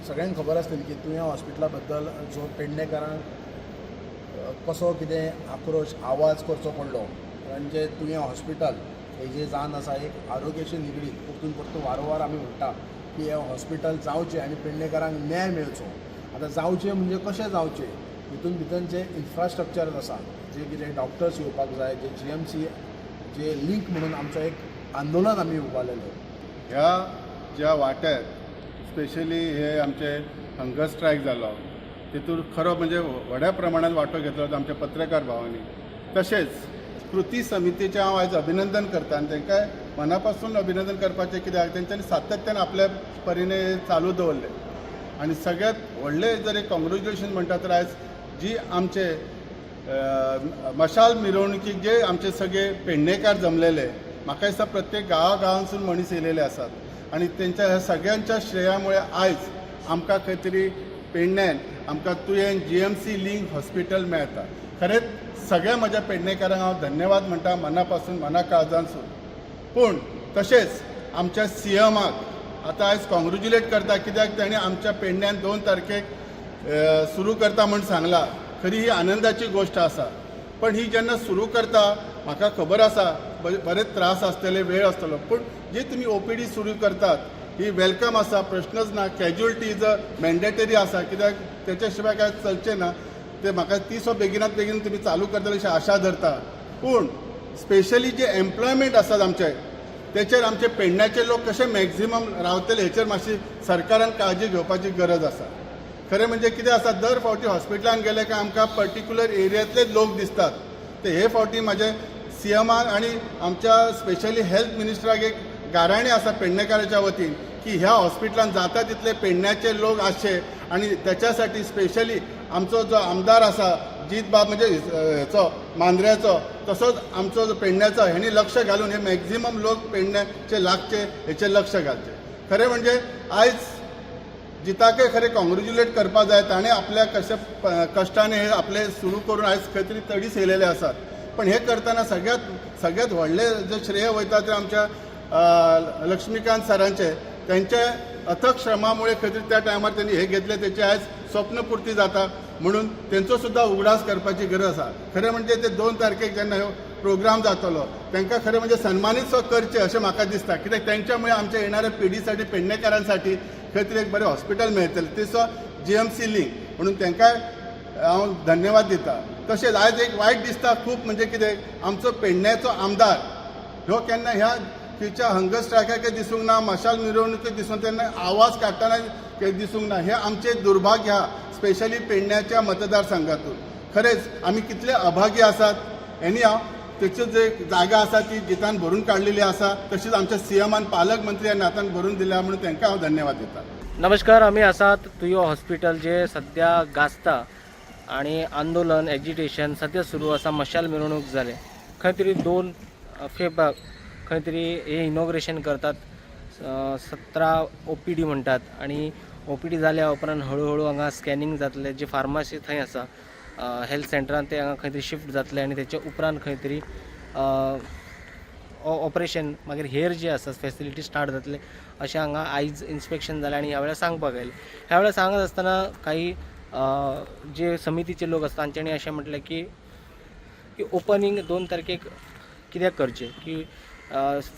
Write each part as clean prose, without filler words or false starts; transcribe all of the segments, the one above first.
सगळ्यांक खबर आसतली की तुयें हॉस्पिटला बद्दल जो पेडणेकारांक कसो कितें आक्रोश आवाज करचो पडलो, म्हणजे तुयें हॉस्पिटल हे जे जावन आसा एक आरोग्याशी निगडीत, परतून परतून वारंवार आमी म्हणटा की हें हॉस्पिटल जावचें आनी पेडणेकारांक न्याय मेळचो. आतां जावचें म्हणजे कशें जावचें, हितून भितर जे इन्फ्रास्ट्रक्चर आसा, जे कितें डॉक्टर्स येवपाक जाय, जे जीएमसी जे लिंक म्हणून आमचो एक आंदोलन आमी उबारलेलें. ह्या ज्या वाट्याक स्पेशली हे आमचे हंगर स्ट्रायक जालो, तितूर खरो म्हणजे व्हड्या प्रमाणात वांटो घेतलो होतो आमच्या पत्रकार भावांनी. तशेंच कृती समितीचें हांव आयज अभिनंदन करता आनी तांकां मना पासून अभिनंदन करपाचें, कित्याक तेंच्यांनी सातत्यान आपल्या परीने चालू दवरलें. आनी सगळ्यात व्हडलें जर एक कॉंग्रेच्युलेशन म्हणटा तर आयज जी आमचे मशाल मिरवणुकीक जे आमचे सगळे पेडणेकार जमलेले, म्हाका दिसता प्रत्येक गांवा गांवांसून मनीस येयलेले आसात आनी तेंच्या ह्या सगळ्यांच्या श्रेयामुळे आयज आमकां खंय तरी पेडण्यान आमकां तुयें जीएमसी लिंक हॉस्पिटल मेळटा. खरेंच सगळ्या म्हज्या पेडणेकारांक हांव धन्यवाद म्हणटा मना पासून, मना काळजांसून. पूण तशेंच आमच्या सीएमाक आतां आयज कॉंग्रेच्युलेट करता, कित्याक ताणें आमच्या पेडण्यान 2 तारखेक सुरू करता म्हूण सांगला. खरी ही आनंदाची गोश्ट आसा, पण ही जेन्ना सुरू करता, म्हाका खबर आसा बरेच त्रास आसतले, वेळ आसतलो, पूण जी तुमी ओपीडी सुरू करतात ही welcome आसा, प्रश्नच ना. कॅज्युअलिटी is a mandatory आसा, कित्याक तेच्या शिवाय काय चलचें ना. ते म्हाका ती सो बेगिनात बेगीन तुमी चालू करतले अशी आशा धरता. पूण स्पेशली जे एम्प्लॉयमेंट आसात आमचे, तेचेर आमचे पेडण्याचे लोक कशे मॅक्झिमम रावतले हेचेर मातशी सरकारान काळजी घेवपाची गरज आसा. खरें म्हणजे कितें आसा, दर फावटी हॉस्पिटलान गेले काय आमकां पर्टिक्युलर एरियांतलेच लोक दिसतात. ते हे फावटी म्हाजे सीएमाक आनी आमच्या स्पेशली हेल्थ मिनिस्टराक एक गाराणें आसा पेडणेकाराच्या वतीन की ह्या हॉस्पिटलान जाता तितले पेडण्याचे लोक आसचे आनी त्याच्यासाठी स्पेशली आमचो जो आमदार आसा जीत बाब, म्हणजे हेचो मांद्र्याचो, तसोच आमचो जो पेडण्याचो, हेणी लक्ष घालून हे मॅक्झिमम लोक पेडण्याचे लागचे हेचेर लक्ष घालचे. खरें म्हणजे आयज जिताकय खरें कॉंग्रेच्युलेट करपा जाय. ताणें आपल्या कशा कश्टाने हे आपले सुरू करून आयज खंय तरी तडीस येयलेले आसात. पण हे करतना सगळ्यात सगळ्यात व्हडलें जे श्रेय वयता ते आमच्या लक्ष्मीकांत सरांचे. त्यांच्या अथक श्रमामुळे खंय तरी त्या टायमार त्यांनी हे घेतले, तेचे आयज स्वप्नपूर्ती जाता म्हणून तेंचो सुद्दां उगडास करपाची गरज आसा. खरें म्हणजे ते 2 तारखेक जेन्ना हो प्रोग्राम जातलो, तांकां खरें म्हणजे सन्मानीत सो करचें अशें म्हाका दिसता, कित्याक तेंच्यामुळे आमच्या येणाऱ्या पिढीसाठी, पेडणेकारांसाठी खंय तरी एक बरें हॉस्पिटल मेळटलें, ते सो जीएमसी लिंक म्हणून तांकां हांव धन्यवाद दिता. तशेंच आयज एक वायट दिसता खूब, म्हणजे कितें, आमचो पेडण्याचो आमदार ह्यो केन्ना ह्या खंयच्या हंगर स्ट्रायकाक दिसूंक ना, मशाल मिरवणुकेक दिसूंक, तेन्ना आवाज काडटना दिसूंक ना. हे आमचे दुर्भाग्य आहा, स्पेशली पेडण्याच्या मतदारसंघातून. खरेंच आमी कितले अभागी आसात. एनी हांव तेच्यो जे जागा आसा ती जितान भरून काडलेली आसा, तशीच आमच्या सीएमान पालकमंत्री ह्या नात्यान भरून दिल्या म्हणून तांकां हांव धन्यवाद दिता. नमस्कार, आमी आसात तुयो हॉस्पिटल जे सध्या गाजता आणि आंदोलन एजिटेशन सध्या सुरू आसा. मशाल मिरवणूक जाले. खंय तरी 2 फेब्राक खंय तरी हे इनॉग्रेशन करतात, 17 ओपीडी म्हणटात आणि ओपीडी जाल्या उपरांत हळू हळू हांगा स्कॅनिंग जातलें. जे फार्मासी थंय आसा हेल्थ सेंटरान, ते हांगा खंय तरी शिफ्ट जातले आनी तेच्या उपरांत खंय तरी ऑपरेशन, मागीर हेर जे आसा फेसिलिटी स्टार्ट जातले अशें हांगा आयज इन्स्पेक्शन जालें आनी ह्या वेळार सांगपाक आयलें. ह्या वेळार सांगत आसतना काही जे समितीचे लोक आसता तांच्यांनी अशें म्हटलें की की ओपनींग 2 तारखेक कित्याक करचें, की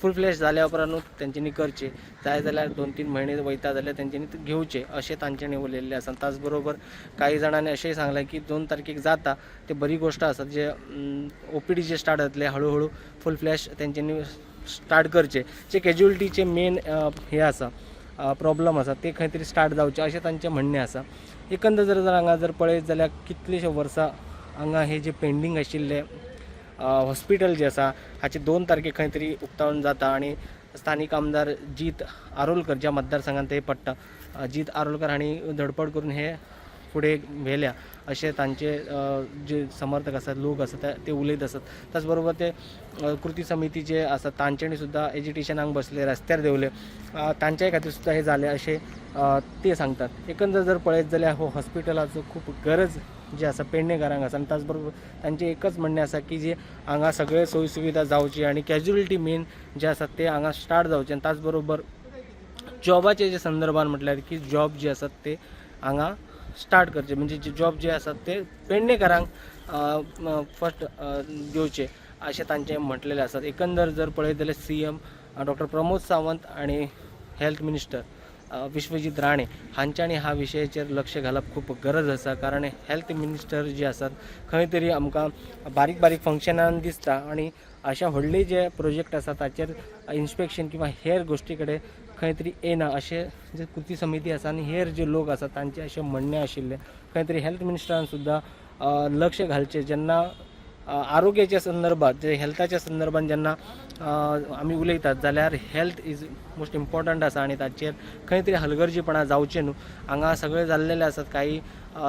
फूल फ्लॅश जाल्या उपरांतूच तेंच्यांनी करचें, जाय जाल्यार 2-3 म्हयने वयता जाल्यार तेंच्यांनी ते घेवचें अशें तांच्यांनी उलयल्लें आसा. त्याच बरोबर काही जाणांनी अशेंय सांगलें की 2 तारखेक जाता ते बरी गोश्ट आसा, जे ओपीडी जे स्टार्ट जातले, हळू हळू फूल फ्लॅश तेंच्यांनी स्टार्ट करचे, जे कॅज्युअलिटीचे मेन हे आसा, प्रॉब्लम आसा, ते खंय तरी स्टार्ट जावचे अशें तांचें म्हणणें आसा. एकंदर जर जर हांगा जर पळयत जाल्यार कितलेशे वर्सां हांगा हे जे पेंडींग आशिल्ले हॉस्पिटल जे आसा, हाचे 2 तारखेक खंय तरी उक्तावण जाता आनी स्थानीक आमदार जीत आरोलकर, ज्या मतदारसंघात ते पडटा, जीत आरोलकर हांणी धडपड करून हे फुडें व्हेल्या अशें तांचे जे समर्थक आसात, लोक आसात, ते उलयत आसात. त्याच बरोबर ते कृती समिती जे आसा तांच्यांनी सुद्दां एजिटेशनाक बसले, रस्त्यार देंवले, तांच्याय खातीर सुद्दां हें जालें अशें ते सांगतात. एकंदर जर पळयत जाल्यार हो हॉस्पिटलाचो खूब गरज जी आसा पेडणेकारांक आसा आनी त्याच बरोबर तांचें एकच म्हणणें आसा की जे हांगा सगळे सोयी सुविधा जावची आनी कॅज्युअलिटी मेन जे आसा ते हांगा स्टार्ट जावचे आनी त्याच बरोबर जॉबाचे जे संदर्भान म्हटल्यार की जॉब जे आसात ते हांगा स्टार्ट करचे, म्हणजे जे जॉब जे आसात ते पेडणेकारांक फर्स्ट दिवचे अशें तांचें म्हटलेलें आसात. एकंदर जर पळयत जाल्यार सीएम डॉक्टर प्रमोद सावंत आनी हेल्थ मिनिस्टर विश्वजीत राणे हांच्यांनी ह्या विशयाचेर लक्ष घालप खूब गरज आसा, कारण हेल्थ मिनिस्टर जे आसात खंय तरी आमकां बारीक बारीक फंक्शनान दिसता आनी अशा व्हडले जे प्रोजेक्ट आसा ताचेर इन्स्पेक्शन किंवा हेर गोश्टी कडेन खंय तरी येना अशें जे कृती समिती आसा आनी हेर जे लोक आसा तांचें अशें म्हणणें आशिल्लें. खंय तरी हेल्थ मिनिस्टरान सुद्दां लक्ष घालचें जेन्ना आरोग्याच्या संदर्भात, जे हेल्थाच्या संदर्भात जेन्ना आमी उलयतात जाल्यार हेल्थ is most important आसा आनी ताचेर खंय तरी हलगर्जीपणां जावचें न्हू. हांगा सगळें जाल्लेलें आसात, काही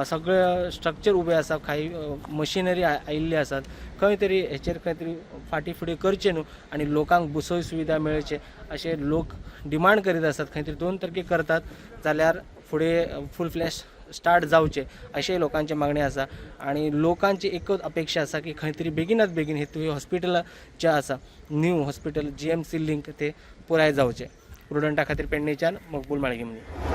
सगळें स्ट्रक्चर उबें आसा, काही मशिनरी आयिल्ली आसात, खंय तरी हेचेर खंय तरी फाटीं फुडें करचें न्हू आनी लोकांक सोय सुविधा मेळचे अशें लोक डिमांड करीत आसात. खंय तरी 2 तारखेक करतात जाल्यार फुडें फूल फ्लॅश स्टार्ट जावचें अशें लोकांचें मागणें आसा आनी लोकांची एकच अपेक्षा आसा की खंय तरी बेगिनात बेगीन हे तुवें हॉस्पिटल जें आसा न्यू हॉस्पिटल जीएमसी लिंक ते पुराय जावचें. प्रुडंटा खातीर पेडणेच्यान मकबूल माळगेमनी.